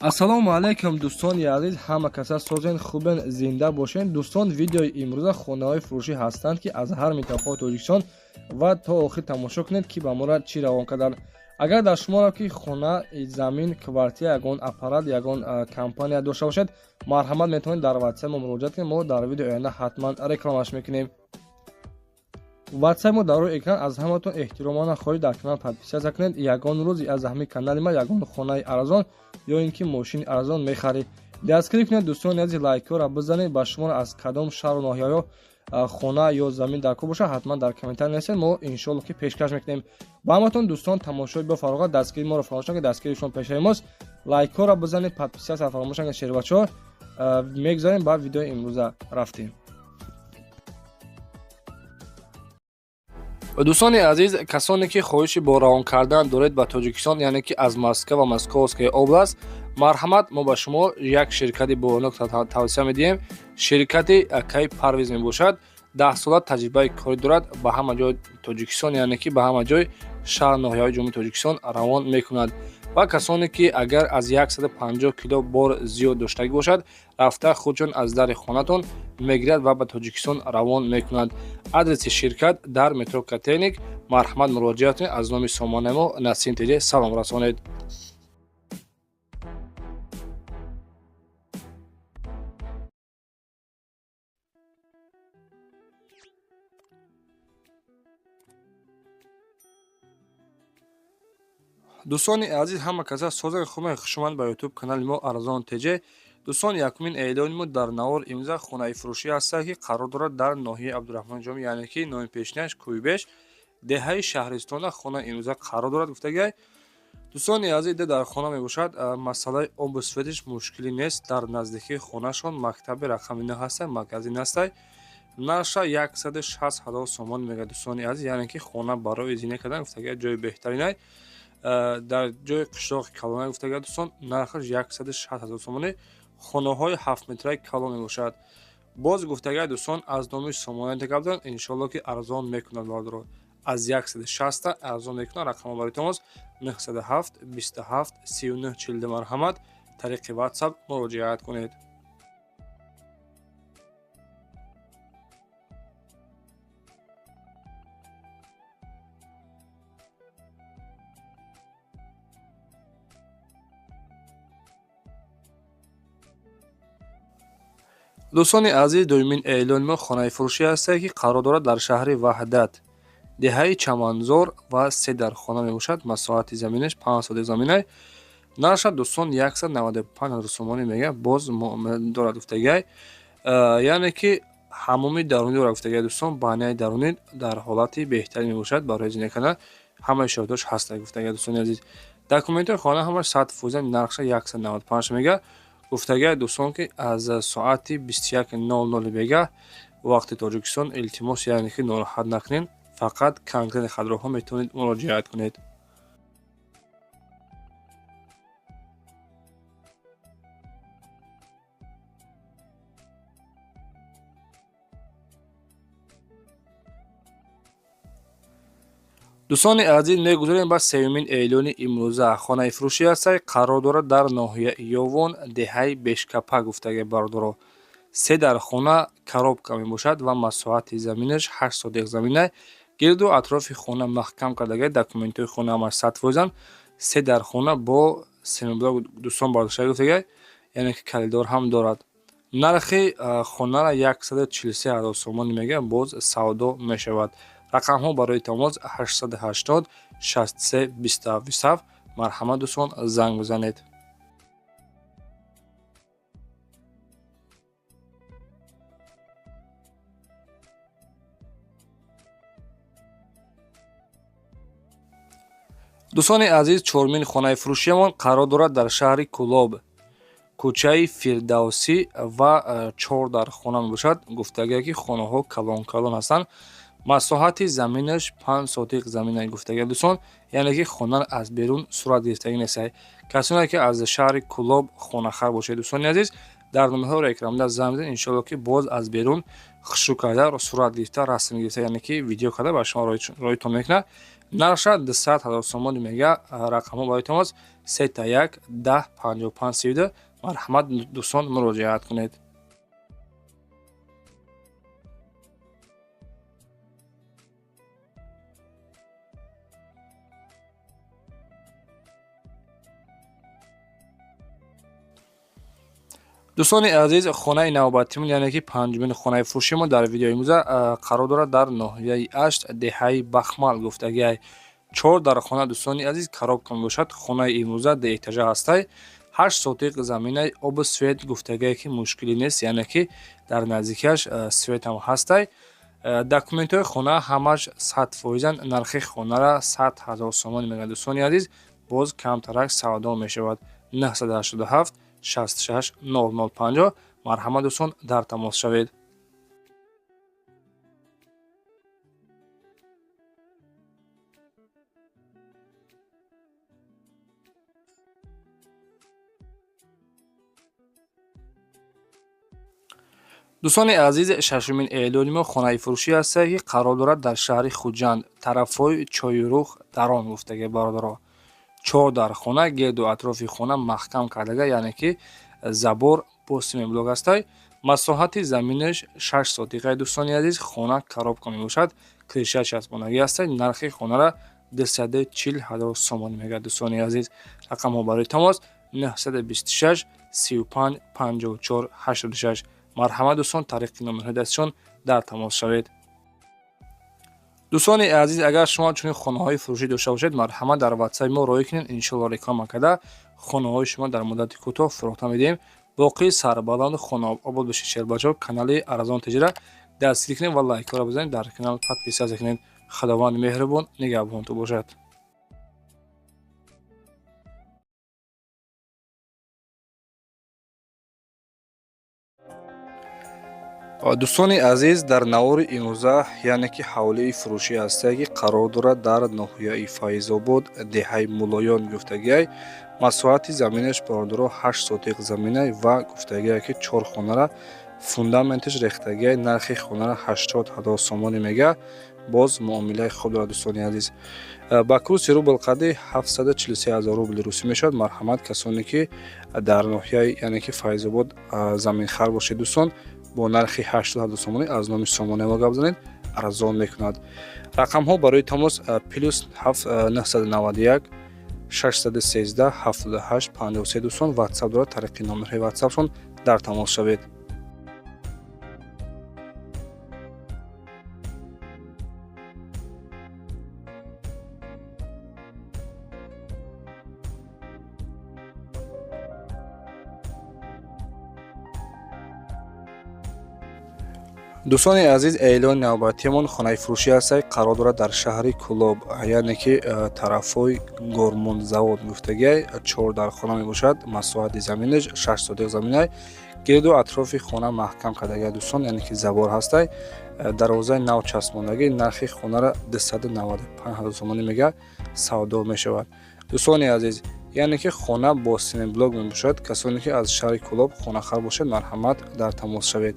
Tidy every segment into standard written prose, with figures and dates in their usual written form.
Ассалому алайкум, дӯстони азиз, ҳама каса созен, хубен, зинда бошен. Дӯстон, видеои имрӯза хонаҳои фурӯшӣ ҳастанд, ки аз ҳар минтақаи Тоҷикистон, ва то охир тамошо кунед, ки ба мора чӣ равон карданд. Агар дар шуморо ки хона, замин, квартира, ягон аппарат, ягон компания дошта бошед, марҳамат, метавонед дар ватсап мо муроҷиат кунед. Мо дар видеои оянда ҳатман рекламаш мекунем. Ватсап мо дар рӯи экран. Аз ҳаматон эҳтиромона хоҳиш, дар канал подписаться кунед. Ягон рӯз аз ҳамин канали ма ягон хонаи арзон ё ин ки мошини арзон мехаред. Дастгирӣ кунед, дӯстони азиз, лайкҳоро бизанед. Ба шуморо аз кадом шаҳру ноҳияҳо хона ё замин дар кор бошад, ҳатман дар комментар нависед, мо иншоалло ки пешкаш мекунем ба ҳаматон. Дӯстон, тамошои бо фароғат, дастгирии моро фаромӯш накунед, дастгирии шумо пешаи мост. Лайкҳоро бизанед, подписаться фаромӯш накунед, шербачаҳо. Мегузарем ба видеои имрӯза, рафтем. Дӯстони азиз, касоне ки хоҳиши бо равон кардан доред ба Тоҷикистон, яъне ки аз Москва ва Московская область, марҳамат, мо ба шумо як ширкати бонок тавсия медиҳем. Ширкати акаи Парвиз мебошад. 10 сола таҷрибаи корӣ дорад. Ба ҳама ҷои Тоҷикистон, яъне ки ба ҳама ҷои шаҳр, ноҳияҳои Ҷумҳурии Тоҷикистон равон мекунад. Ва касоне ки агар аз 150 кило бор зиёд доштагӣ бошад, рафта худшон аз дари хонатон мегирад ва ба Тоҷикистон равон мекунад. Адреси ширкат дар метро Котельники. Марҳамат, муроҷиат кунед. Аз номи сомонаи мо Насим ТЖ салом расонед. Дӯстони азиз, ҳама каса созаи хубе, хушомад ба ютуб канали мо Арзон ТЖ. Дӯстон, якумин эълони мо дар навор имрӯза хонаи фурӯшӣ ҳастад, ки қарор дорад дар ноҳияи Абдураҳмони Ҷомӣ, яъне ки номи пешинаш Кӯйбеш, деҳаи Шаҳристона хона имрӯза қарор дорад, гуфтагиай. Дӯстони азиз, дар хона мебошад, масъалаи обу светиш мушкилӣ нест. Дар наздикии хонашон мактаби рақами 9 ҳастай, магазин ҳастай. Нарша 160 000 сомон мегӯяд, дӯстони азиз, яъне ки хона барои зиндагӣ кардан, гуфтагиай, ҷои беҳтаринай, дар ҷои қишлоқи калона, гуфтагиай. Дӯстон, нархаш 160 000 сомонӣ, хонаҳои ҳафтметраи калон мебошад. Боз гуфтагиай, дӯстон, аз номи сомона гап, иншоалло ки арзон мекунад, бародаро, аз 160 арзон мекунад. Рақамҳо барои тамос 907 27 39 42. Марҳамат, тариқи ватсап муроҷиат кунед. Дӯстони азиз, дуюмин эълони мо хонаи фурӯшӣ ҳастае, ки қарор дорад дар шаҳри Ваҳдат, деҳаи Чаманзор, ва се дар хона мебошад. Масоҳати заминаш 5 сотих заминай. Нарша, дӯстон, 195 000 сомонӣ мегӯяд, боз муомила дорад, гуфтагиай, яъне ки ҳамоми дарунӣ дорад, гуфтагиай. Дӯстон, баняи дарунӣ дар ҳолати беҳтарин мебошад, барои зиндагӣ кардан ҳамаи шароитош ҳастад, гуфтагиай. Дӯстони азиз, документҳои хона ҳамаш 100%. Нархша 195 мегӯяд. Гуфтагиай, дӯстон, ки аз соати 21:00 бегаҳ вақти Тоҷикистон, илтимос, яъне ки нороҳат накунед, фақат конкретный хатроҳо метавонед муроҷиат кунед. Дӯстони азиз, мегузорем ба сеюмин эълони имрӯза. Хонаи фурӯшӣ ҳастай, қарор дорад дар ноҳияи Ёвон, деҳаи Бешкапа, гуфтагиай, бародаро. Се дар хона, коробка мебошад ва масоҳати заминаш 8 сотих заминай. Гирду атрофи хона маҳкам кардагиай, документҳои хона ҳамаш 100%-анд. Се дар хона бо семиблок, дӯстон, бардошта, гуфтагиай, яъне ки калидор ҳам дорад. Нархи хонара 143 000 сомонӣ мегӯяд, боз савдо мешавад. Рақамҳо барои тамос 880 63 27. Марҳамат, дӯстон, занг бизанед. Дӯстони азиз, чормин хонаи фурӯшиамон қарор дорад дар шаҳри Кӯлоб, кӯчаи Фирдавсӣ, ва чор дар хона мебошад. Гуфтагие ки хонаҳо калон калон ҳастанд, масоҳати заминаш 5 сотиқ замина, гуфтагия, дӯстон, яъне ки хона аз берун сурат гирифтагӣ нестай. Касоне ки аз шаҳри Кӯлоб хонахар бошед, дӯстони азиз, дар номерҳоро экранда занг бизанед. Иншоалло ки боз аз берун хушрӯ карда, сурат гирифта, расм гирифта, яъне ки видео карда ба шумо роитон мекунад. Нархша 200 ҳазор сомонӣ мега. Рақамҳо барои тамос 3 1 10 55 32. Марҳамат, дӯстон, муроҷиат кунед. Дӯстони азиз, хонаи навбатимон, яъне ки панҷумин хонаи фурӯши мо дар видеои имрӯза, қарор дорад дар ноҳияи Ашт, деҳаи Бахмал гуфтагиай. Чор дар хона, дӯстони азиз, коробка мебошад. Хонаи имрӯза дуэтажа ҳастай, 8 сотиқ заминаи, обу свет гуфтагие ки мушкилӣ нест, яъне ки дар наздикиаш светам ҳастай. Документҳои хона ҳамаш 100%-анд. Нархи хонара 100 000 сомонӣ мегӯяд, дӯстони азиз, боз камтарак савдо мешавад. 987 66 00 50. Марҳамат, дӯстон, дар тамос шавед. Дӯстони азиз, шашумин эълони мо хонаи фурӯшӣ ҳастае, ки қарор дорад дар шаҳри Хуҷанд, тарафҳои Чойрух дарон гуфтаги, бародаро. Чор дар хона, гирду атрофи хона маҳкам кардага, яъне ки забор бо семенблок ҳастай. Масоҳати заминаш 6 сотиқаи, дӯстони азиз. Хона коробка мебошад, крыша часпонагӣ ҳастай. Нархи хонара 240 000 сомонӣ мегӯяд, дӯстони азиз. Рақамҳо барои тамос 926 35 54 86. Марҳамат, дӯстон, тариқи номерҳои дастишон дар тамос шавед. Дӯстони азиз, агар шумо чунин хонаҳои фурӯшӣ дошта бошед, марҳамат, дар ватсапи мо роҳӣ кунед. Иншоалло, реклама карда, хонаҳои шумо дар муддати кӯтоҳ фурӯхта медиҳем. Боқӣ сарбаланду хонаобод бошед, шербачаҳо. Канали Арзон Теҷира дастгирӣ кунед ва лайкҳоро бизанед, дар канал подписаться кунед. Худованди меҳрубон нигаҳбонтон бошад. Дӯстони азиз, дар навори имрӯза, яъне ки ҳавлии фурӯшӣ ҳастае, ки қарор дорад дар ноҳияи Файзобод, деҳаи Муллоён гуфтагиай. Масоҳати заминаш, бародаро, 8 сотиқ заминай ва гуфтагиай, ки чор хонара фундаменташ рехтагиай. Нархи хонара 80 000 сомонӣ мега, боз муомилаи хуб дорад, дӯстони азиз. Ба курси рубл қадри 743 000 рубли русӣ мешавад. Марҳамат, касоне ки дар ноҳияи, яъне ки Файзобод заминхар бошед, дӯстон, бо нархи 80 000 сомонӣ аз номи сомонаи мо гап занед, арзон мекунад. Рақамҳо барои тамос плюс 991 613 78 53. Дӯстон, ватсап дорад, тариқи номерҳои ватсапшон дар тамос шавед. Дӯстони азиз, эълони навбатиамон хонаи фурӯшӣ ҳастад, қарор дорад дар шаҳри Кӯлоб, яъне ки тарафҳои Гормонзавод гуфтагиай. Чор дар хона мебошад, масоҳати заминаш 6 сотиқ заминай. Гирду атрофи хона маҳкам кардагиай, дӯстон, яъне ки забор ҳастай, дарвозаи нав часпондагӣ. Нархи хонара 295 000 сомонӣ мега, савдо мешавад, дӯстони азиз. Яъне ки хона бо семенблок мебошад. Касоне ки аз шаҳри Кӯлоб хонахар бошед, марҳамат, дар тамос шавед.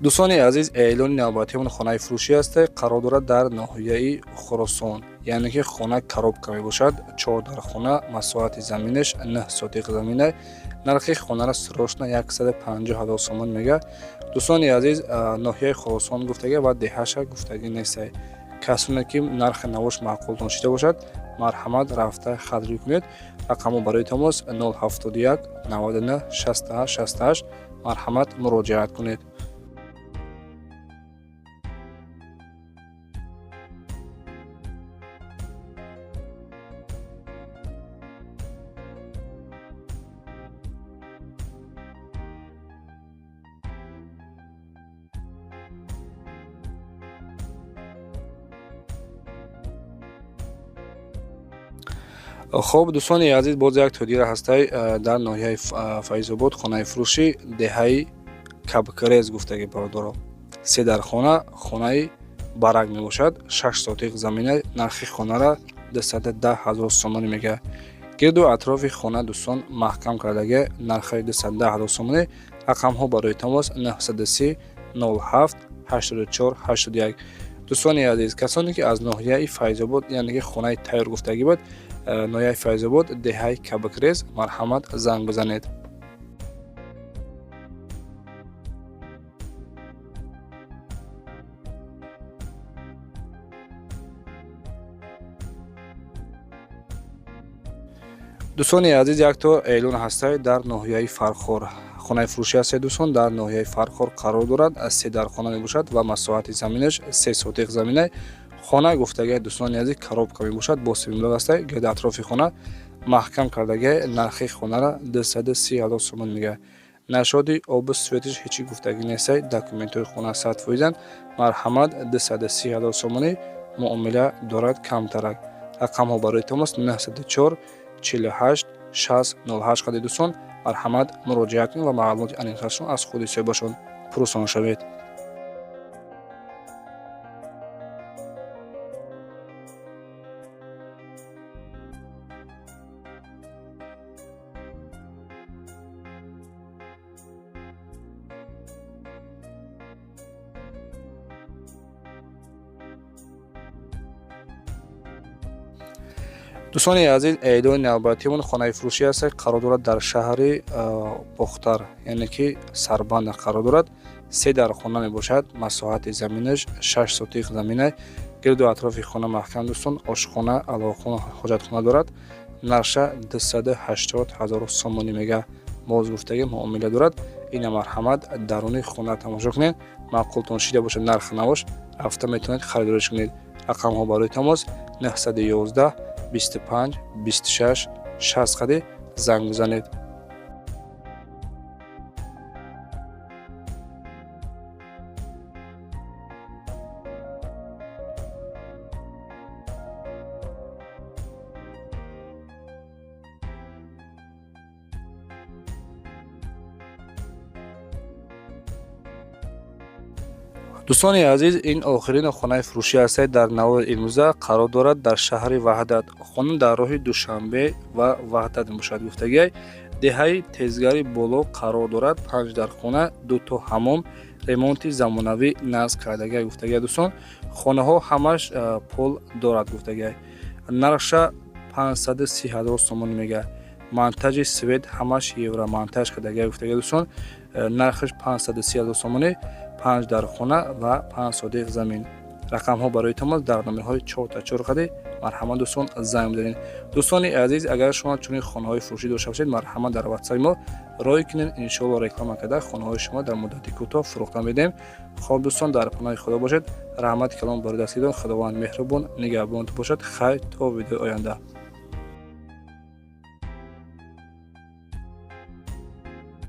Дӯстони азиз, эълони навбатиамон хонаи фурӯшӣ ҳаста, қарор дорад дар ноҳияи Хуросон, яъне ки хона коробка мебошад, чор дар хона, масоҳати заминаш 9 сотиқ замина. Нархи хонара срочно 150 000 сомон мега, дӯстони азиз. Ноҳияи Хуросон гуфтага ва деҳаша гуфтагӣ нестай. Касоне ки нархи навош маъқултон шида бошад, марҳамат, рафта харид кунед. Рақамҳо барои тамос 071 99 68 68. Марҳамат, муроҷиат кунед. Хуб, дӯстони азиз, боз як тодира ҳастай дар ноҳияи Файзобод, хонаи фурӯшӣ, деҳаи Кабкрез гуфтаги, бародаро. Се дархона, хонаи барак мебошад. 6 сотиқ замина, нархи хонара 210 ҳазор сомонӣ мегӯяд. Гирду атрофи хона, дӯстон, маҳкам кардагӣ, нархи 210 ҳазор сомонӣ. Рақамҳо барои тамос 930 07 84 81. Дӯстони азиз, касоне ки аз ноҳияи Файзобод, яъне ки хонаи тайёр гуфтагӣ буд, ноҳияи Файзобод, деҳаи Кабакрез, марҳамат, занг бизанед. Дӯстони азиз, якто эълон ҳастай дар ноҳияи Фархор. Хонаи фурӯшӣ ҳастай, дӯстон, дар ноҳияи Фархор қарор дорад, аз се дархона мебошад ва масоҳати заминаш 3 сотиқ замина. Хона гуфтагиа, дӯстони азиз, коробка мебошад, бо семимлок ҳастай, гирди атрофи хона маҳкам кардагиа, нархи хонара 230 ҳазор сомон мегӯяд. Нашоди обу светиш ҳечи гуфтагӣ нестай, документҳои хона 100%-анд. Марҳамат, 230 ҳазор сомонӣ, муомила дорад камтарак. Рақамҳо барои тамос 904 48 60 08 қади. Дӯстон, марҳамат, муроҷиат кунед ва маълумоти аниқтаршон аз худи соҳибашон пурсон шавед. Дӯстони азиз, эълони навбатиамон хонаи фурӯшӣ аст, қарор дорад дар шаҳри Бохтар, яъне ки Сарбанда қарор дорад. Се дархона мебошад, масоҳати заминаш 6 сотиқ замина, гирду атрофи хона маҳкам, дӯстон, ошхона, алоқхона, ҳоҷатхона дорад. Нарша 280 ҳазор сомонӣ мега, боз гуфтагӣ, муомила дорад. Ина, марҳамат, даруни хона тамошо кунед, маъқултон шида бошад нархи навош, рафта метавонед харидориш кунед. Рақамҳо барои тамос 911 25 26 60 қади занг бизанед. Дӯстони азиз, ин охирин хонаи фурӯшӣ ҳастад дар навори имрӯза, қарор дорад дар шаҳри Ваҳдат. Хона дар роҳи Душанбе ва Ваҳдат мебошад, гуфтагиай, деҳаи Тезгари Боло қарор дорад. Панҷ дархона, дуто ҳамом, ремонти замонавӣ насб кардагиай, гуфтагиай. Дӯстон, хонаҳо ҳамаш пол дорад, гуфтагиай. Нархша 530 ҳазор сомонӣ мегӯяд. Монтажи свет ҳамаш евромонтаж кардагиай, гуфтагиай. Дӯстон, нархаш 530 ҳазор сомонӣ, панҷ дархона ва 5 сотиқ замин. Рақамҳо барои тамос дар номерҳои 4 4 қади, марҳамат, дӯстон, занг бизанед. Дӯстони азиз, агар шумо чунин хонаҳои фурӯшӣ дошта бошед, марҳамат, дар ватсаи мо рой кунед, иншоалло, реклама карда, хонаҳои шумо дар муддати кӯтоҳ фурӯхта медиҳем. Хоб, дӯстон, дар паноҳи Худо бошед. Раҳмати калом барои дастгиритон. Худованд меҳрубон нигаҳбонтон бошад. Хайр, то видеои оянда.